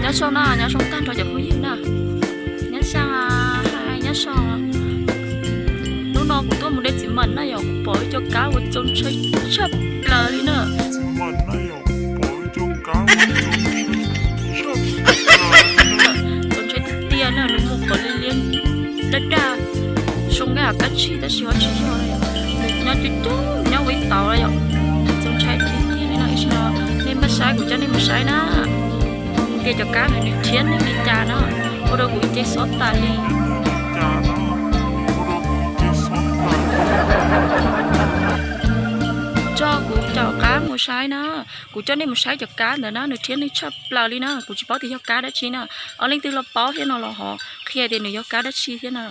Nyob zoo na, nyob zoo tag nrho cov phooj ywg na. Nyob zoo, nyob zoo. Hnub no kuv tuaj mus de txiv mam na yom, kuv pom ib co kab uas txaus ntshai tshaj plaws li na. Txiv mam na yom, kuv pom ib co kab uas txaus ntshai tshaj plaws li na. Txaus ntshai tiag tiag na, nws muaj qhov liab liab daj daj, zoo nkauj kab tshij tab sis ho tsis yog li. Nws nyob coob coob nyob ua ib tauv yom. Txaus ntshai tiag tiag li no, ib sim no nej maj saib, kuv coj nej mus saib na. Tias cov kab ntawd nws rhiab neeg li cas na, ua rau kuv ib ce xob tas li. Tso kuv caum qab mus saib na, kuv coj nej mus saib cov kab ntawd na, nws rhiab neeg tshaj plaws li na, kuv tsis paub tias yog kab dab tsi na. Ob leej twg los paub thiab no los ho qhia tias nws yog kab dab tsi thiab na.